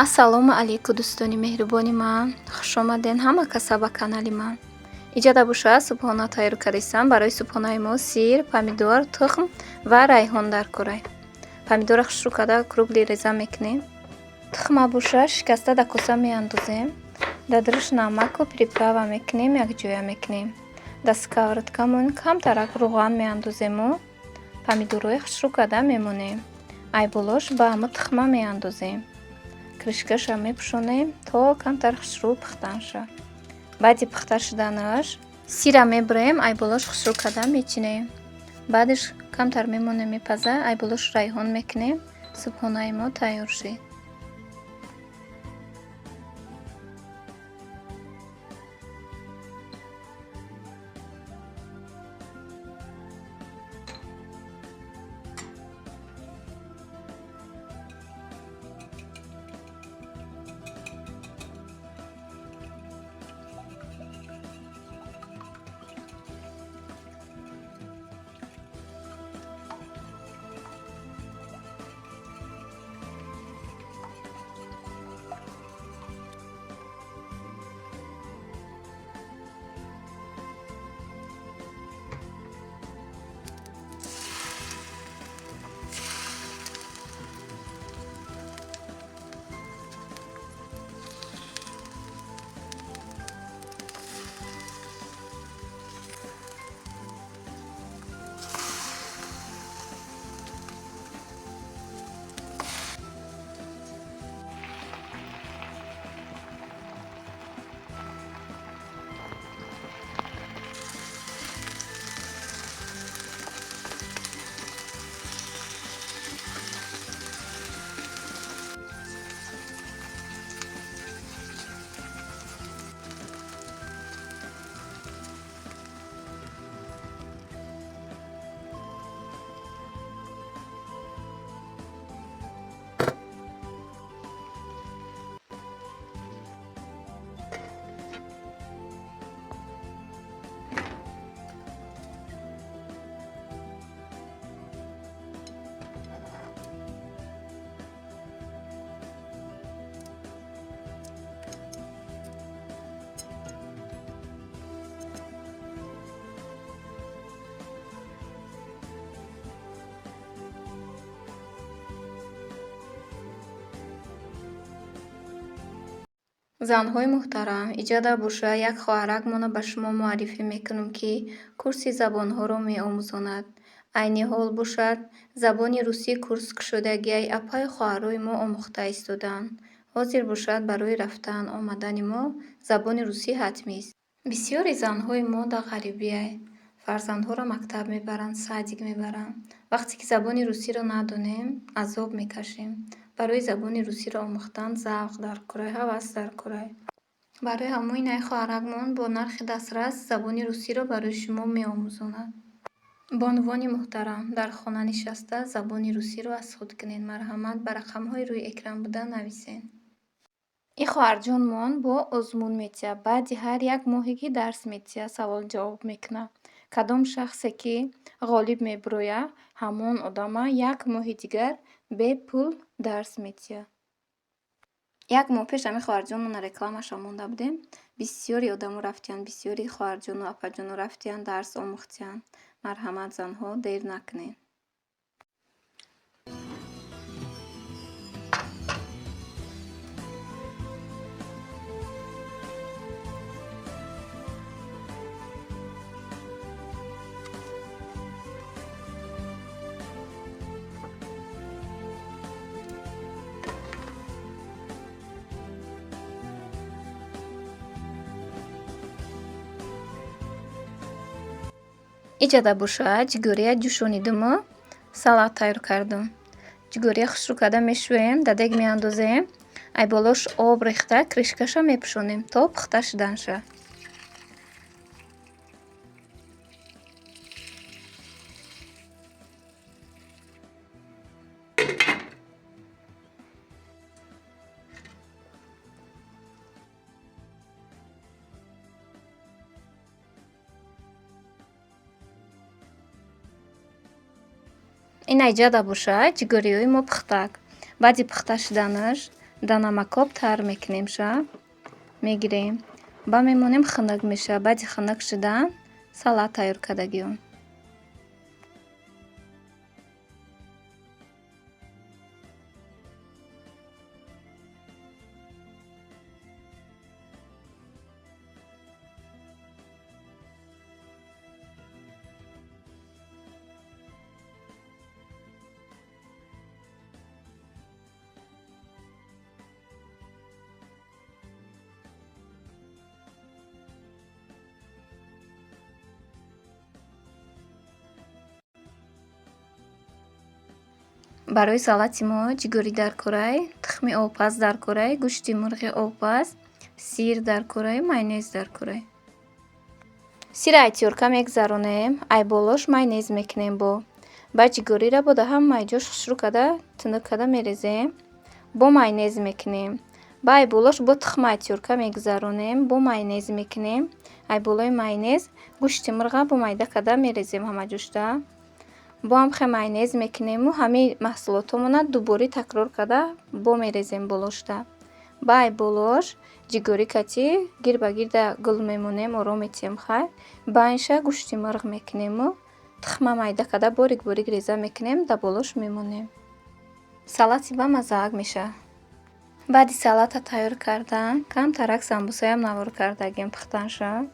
Ассалому алайкум, дӯстони меҳрубони ман. Хушомаден ҳама каса ба канали ман. Иҷода боша, субҳона тайёр кардисам. Барои субҳонаи мо сир, помидор, тухм ва райҳон дар курай. Помидора хушрӯ карда круглый реза мекунем. Тухма боша, шикаста дар коса меандозем. Дар даруш намаку приправа мекунем, якҷоя мекунем. Дар сковородкамон камтарак рӯған меандозему помидорҳои хушрӯ карда мемонем. Айболош ба ҳама тухма меандозем. Крышкаша мепӯшонем, то камтар хушрӯ пухтан шавад. Баъди пухта шуданаш сира мебурем, айболош хушрӯ карда мечинем. Баъдаш камтар мемонем, мепаза, айболош райҳон мекунем. Субҳонаи мо тайёр шид. Занҳои муҳтарам, иҷода боша, як хоҳаракмона ба шумо муаррифӣ мекунам, ки курси забонҳоро меомӯзонад. Айни ҳол бошад, забони русӣ курс кушодагиай, апаю хоҳарои мо омӯхта истодаанд. Ҳозир бошад, барои рафтан омадани мо забони русӣ ҳатмист. Бисёри занҳои мо дар ғарибиай. Фарзандҳоро мактаб мебаранд, садик мебаранд. Вақте ки забони русиро надонем, азоб мекашем. Барои забони русиро омӯхтан завқ дар курай, ҳавас дар курай. Барои ҳамои най хоҳаракмон бо нархи дастрас забони русиро барои шумо меомӯзонад. Бонувони муҳтарам, дар хона нишаста забони русиро аз худ кунед. Марҳамат, ба рақамҳои рӯи экран буда нависед. Ин хоҳарҷонмон бо озмун метиҳад. Баъди ҳар як моҳе ки дарс метиҳад, савол-ҷавоб мекунад. Кадом шахсе ки ғолиб мебирояд, ҳамон одама як моҳи дигар бепул дарс метиҳад. Як моҳ пеш ҳамин хоҳарҷонмона рекламаша монда будем. Бисёри одамо рафтиянд, бисёри хоҳарҷону апаҷону рафтиянд, дарс омӯхтиянд. Марҳамат, занҳо, дер накунед. Иҷода боша, ҷигория ҷӯшонидуму салат тайёр кардум. Ҷигория хушрӯ карда мешӯем, дар дег меандозем, айболош об рехта, крышкаша мепӯшонем, то пухта шудан шавад. Ин айҷада боша, ҷигориҳои мо пухтак. Баъди пухта шуданаш Да намакоб тар мекунем ша, мегирем. Ба мемонем, хунук мешавад. Баъди хунук шудан салат тайёр кардагиён. Барои салати мо ҷигорӣ дар кӯрай, тухми обпаз дар кӯрай, гӯшти мурғи обпаз, сир дар кӯрай, майонез дар кӯрай. Сира ай тёрка мегзаронем, ай болош майонез мекунем бо. Баъд ҷигориро бо дар ҳамаи ҷош хушрӯ карда, тунук карда мерезем, бо майонез мекунем. Ба ай болош бо тухма ай тёрка мегузаронем, бо майонез мекунем. Ай болои майонез гӯшти мурға бо майда карда мерезем ҳама ҷошта. Бо ҳам хе майонез мекунему ҳамаи маҳсулотҳомона дуборӣ такрор карда бо мерезем болошта. Ба ай болош ҷигорӣ кати гир ба гирда гул мемонем, ором метиҳем хай. Байнша гӯшти мурғ мекунему тухма майда карда борик борик реза мекунем, дар болош мемонем. Салати бамаззаак мешавад. Баъди салата тайёр кардан камтарак самбусаям навор кардагим пухтанша.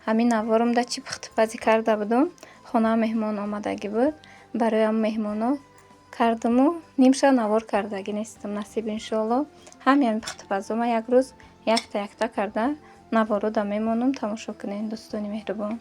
Ҳамин наворумда чӣ пухтупазӣ карда будум, хона меҳмон омадагӣ буд. Барои ҳам меҳмоно кардуму нимша навор кардагӣ нестам. Насиб, иншоалло, ҳами ҳамин пухтупазома як рӯз якта якта карда наворо да мемонам, тамошо кунед, дӯстони меҳрубон.